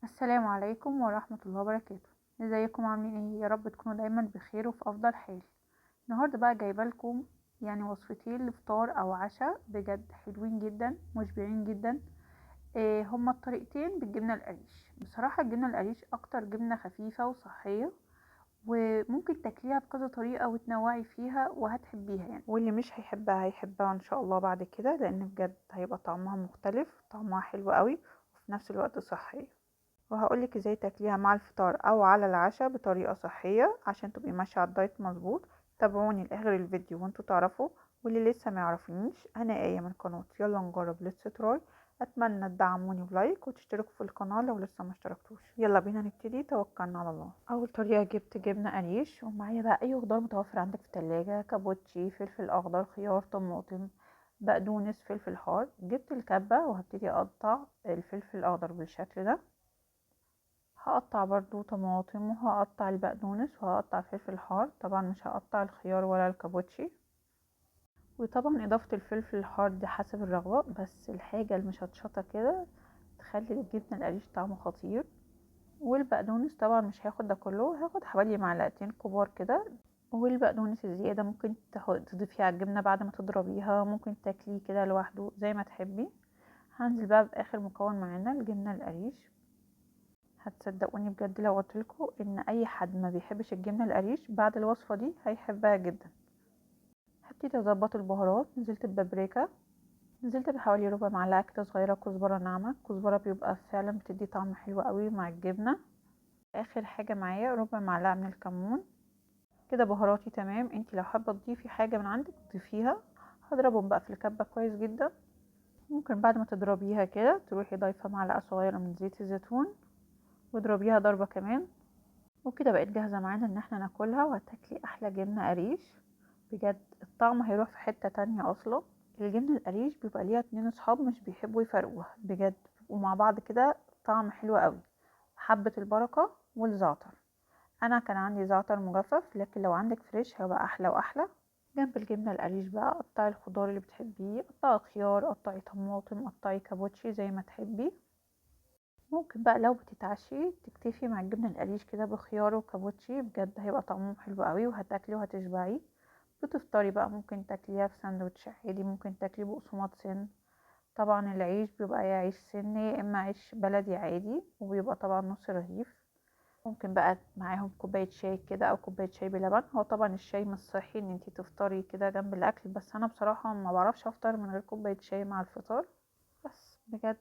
السلام عليكم ورحمة الله وبركاته. ازيكم عاملين ايه؟ يا رب تكونوا دايما بخير وفي افضل حال. النهارده بقى جايبه لكم وصفتين لفطار او عشاء بجد حلوين جدا مشبعين جدا. إيه هما الطريقتين بالجبنه القريش. بصراحة الجبنة القريش اكتر جبنه خفيفة وصحية، وممكن تاكليها بكذا طريقه وتنوعي فيها وهتحبيها واللي مش هيحبها هيحبها ان شاء الله بعد كده، لان بجد هيبقى طعمها مختلف، طعمها حلو قوي وفي نفس الوقت صحية. وهقولك ازاي تاكليها مع الفطار او على العشاء بطريقة صحية عشان تبقي ماشية على الدايت مظبوط. تابعوني لاخر الفيديو وانتوا تعرفوا، واللي لسه ما يعرفنيش انا آية من قناة يلا نجرب let's try. اتمنى تدعموني ب like وتشتركوا في القناة لو لسه ما اشتركتوش. يلا بينا نبتدي، توكلنا على الله. اول طريقه جبت جبنه قريش، ومعايا بقى اي خضار متوفر عندك في التلاجة، كابوتشي، فلفل اخضر، خيار، طماطم، بقدونس، فلفل حار. جبت الكبه وهبتدي اقطع الفلفل الاخضر بالشكل ده، هقطع برضو طماطم، وهقطع البقدونس، وهقطع فلفل حار. طبعا مش هقطع الخيار ولا الكابوتشي، وطبعا اضافه الفلفل الحار دي حسب الرغبة، بس الحاجة المشطشطه كده تخلي الجبنة القريش طعمه خطير. والبقدونس طبعا مش هاخد ده كله، هاخد حوالي معلقتين كبار كده. والبقدونس الزيادة ممكن تضيفيه على الجبنة بعد ما تضربيها، ممكن تاكليه كده لوحده زي ما تحبي. هنزل بقى باخر مكون معانا الجبنة القريش. هتصدقوني بجد لو قلتلكوا ان اي حد ما بيحبش الجبنة القريش بعد الوصفة دي هيحبها جدا. هبتدي اظبط البهارات. نزلت ببابريكا، نزلت بحوالي ربع معلقه كده صغيرة كزبره ناعمة، الكزبره بيبقى فعلا بتدي طعم حلو قوي مع الجبنة. اخر حاجة معايا ربع معلقه من الكمون. كده بهاراتي تمام. انتي لو حابة تضيفي حاجة من عندك ضيفيها. هضربهم بقى في الكبه كويس جدا. ممكن بعد ما تضربيها كده تروحي ضايفه معلقه صغيرة من زيت الزيتون واضربيها ضربه كمان، وكده بقت جاهزة معانا ان احنا ناكلها. وهتاكلي احلى جبنه قريش بجد، الطعم هيروح في حتة تانية. اصلا الجبنة القريش بيبقى ليها 2 اصحاب مش بيحبوا يفرقوها بجد، بيبقوا مع بعض كده طعم حلو قوي، حبه البركة والزعتر. انا كان عندي زعتر مجفف، لكن لو عندك فريش هيبقى احلى واحلى. جنب الجبنة القريش بقى قطعي الخضار اللي بتحبيه، قطعي خيار، قطعي طماطم، قطعي كابوتشي زي ما تحبي. ممكن بقى لو بتتعشي تكتفي مع الجبنة القريش كده بخيار وكابوتشي، بجد هيبقى طعمهم حلو قوي وهتاكلي وهتشبعي. بتفطري بقى ممكن تاكليها في ساندوتش عادي، ممكن تاكلي بقسماط سن. طبعا العيش بيبقى يا عيش سن يا اما عيش بلدي عادي، وبيبقى طبعا نص رغيف. ممكن بقى معاهم كوباية شاي كده او كوباية شاي بلبن. هو طبعا الشاي مش صحي ان انتي تفطري كده جنب الاكل، بس انا بصراحة ما بعرفش افطر من غير كوباية شاي مع الفطار. بس بجد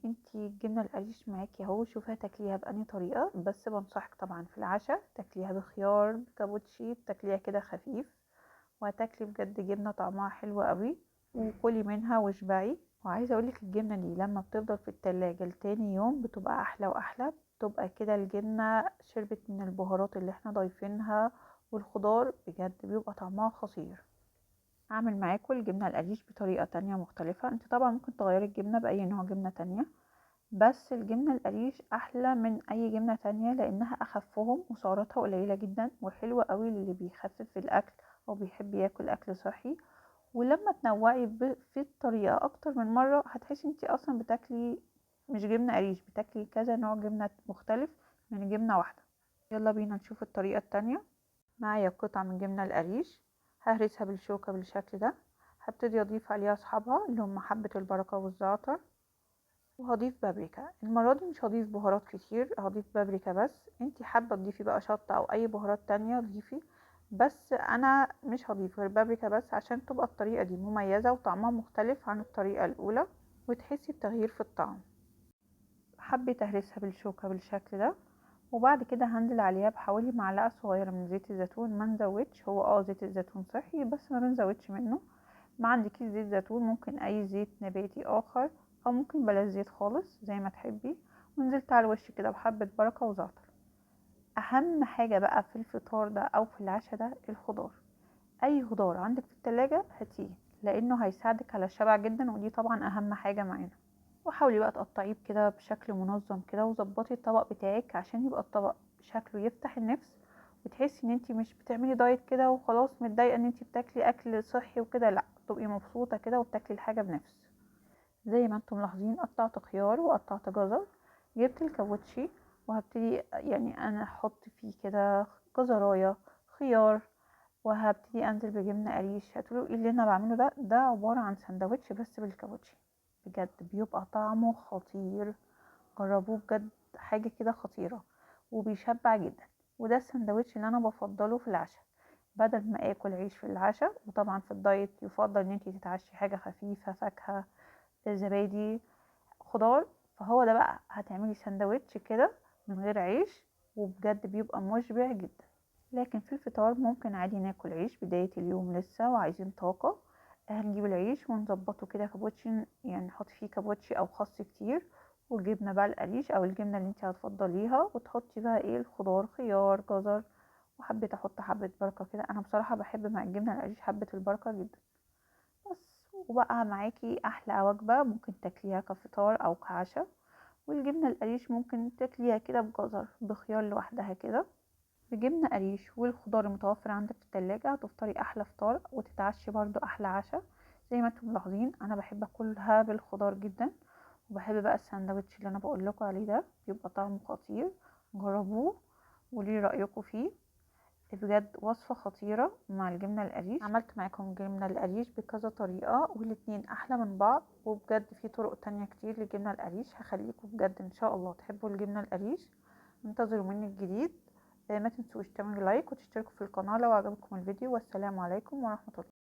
انتي الجبنة القريش معاكي اهو، شوفي هتاكليها بأني طريقه. بس بنصحك طبعا في العشاء تاكليها بخيار بكابوتشي، تاكليها كده خفيف، وهتاكلي بجد جبنه طعمها حلو قوي، وكلي منها واشبعي. وعايزه اقولك الجبنة دي لما بتفضل في التلاجة لتاني يوم بتبقى احلى واحلى، بتبقى كده الجبنة شربت من البهارات اللي احنا ضايفينها والخضار، بجد بيبقى طعمها خطير. هعمل معاكم الجبنة القريش بطريقة تانية مختلفة. انت طبعا ممكن تغيري الجبنة بأي نوع جبنة تانية، بس الجبنة القريش احلى من اي جبنة تانية لانها اخفهم وسعراتها قليلة جدا، وحلوة قوي للي بيخفف الاكل او بيحب ياكل اكل صحي. ولما تنوعي في الطريقة اكتر من مرة هتحسي انت اصلا بتاكلي مش جبنة قريش، بتاكلي كذا نوع جبنة مختلف من جبنة واحدة. يلا بينا نشوف الطريقة التانية. معايا قطعة من جبنة القريش، ههرسها بالشوكة بالشكل ده. هبتدي اضيف عليها اصحابها اللي هم حبة البركة والزعتر، وهضيف بابريكا. المرة دي مش هضيف بهارات كتير، هضيف بابريكا بس. انتي حابة تضيفي بقى شطة او اي بهارات تانية ضيفي، بس انا مش هضيف غير بابريكا بس عشان تبقى الطريقة دي مميزة وطعمها مختلف عن الطريقة الاولى، وتحسي بتغيير في الطعم. حبيت اهرسها بالشوكة بالشكل ده، وبعد كده هنزل عليها بحوالي معلقة صغيرة من زيت الزيتون. ما نزودش، هو زيت الزيتون صحي بس ما بنزودش منه. ما عندكيش زيت زيتون ممكن اي زيت نباتي اخر، او ممكن بلاش زيت خالص زي ما تحبي. ونزلت على الوش كده بحبة بركة وزعتر. اهم حاجة بقى في الفطار ده او في العشاء ده الخضار، اي خضار عندك في التلاجة هاتيه لانه هيساعدك على الشبع جدا، ودي طبعا اهم حاجة معانا. وحاولي بقى تقطعيه كده بشكل منظم كده، وظبطي الطبق بتاعك عشان يبقى الطبق شكله يفتح النفس، وتحسي ان انتي مش بتعملي دايت كده وخلاص متضايقة ان انتي بتاكلي اكل صحي وكده، لا تبقي مبسوطة كده وبتاكلي الحاجة بنفس. زي ما انتم ملاحظين قطعت خيار وقطعت جزر. جبت الكابوتشي وهبتدي يعني انا احط فيه كده جزرايه، خيار، وهبتدي انزل بجبنه قريش. هتقولوا ايه اللي انا بعمله ده؟ ده عبارة عن سندوتش بس بالكابوتشي، بجد بيبقى طعمه خطير، جربوه بجد، حاجة كده خطيرة وبيشبع جدا. وده السندوتش اللي انا بفضله في العشاء بدل ما اكل عيش في العشاء. وطبعا في الدايت يفضل ان انتي تتعشي حاجة خفيفة، فاكهة، زبادي، خضار، فهو ده بقى هتعملي سندوتش كده من غير عيش، وبجد بيبقى مشبع جدا. لكن في الفطار ممكن عادي ناكل عيش، بداية اليوم لسه وعايزين طاقة، هنجيب العيش ونظبطه كده كابوتشي، يعني نحط فيه كابوتشي او خس كتير، وجبنة بقى القريش او الجبنة اللي انت هتفضليها، وتحطي بقى ايه الخضار، خيار، جزر، وحبيت احط حبة بركة كده. انا بصراحة بحب مع الجبنة القريش حبة البركة جدا بس. وبقى معاكي احلى وجبة ممكن تاكليها كفطار او كعشاء. والجبنة القريش ممكن تاكليها كده بجزر بخيار لوحدها كده، بجبنة قريش والخضار المتوفر عندك في التلاجة، هتفطري احلى فطار وتتعشي برضو احلى عشاء. زي ما انتم ملاحظين انا بحب اكلها بالخضار جدا، وبحب بقى الساندوتش اللي انا بقول لكم عليه ده، بيبقى طعمه خطير، جربوه وليه رايكم فيه، بجد وصفه خطيرة مع الجبنة القريش. عملت معاكم جبنه القريش بكذا طريقه والاتنين احلى من بعض، وبجد في طرق تانية كتير للجبنه القريش، هخليكم بجد ان شاء الله تحبوا الجبنة القريش. انتظروا مني الجديد، ما تنسوش تعملوا لايك وتشتركوا في القناة لو عجبكم الفيديو، والسلام عليكم ورحمة الله.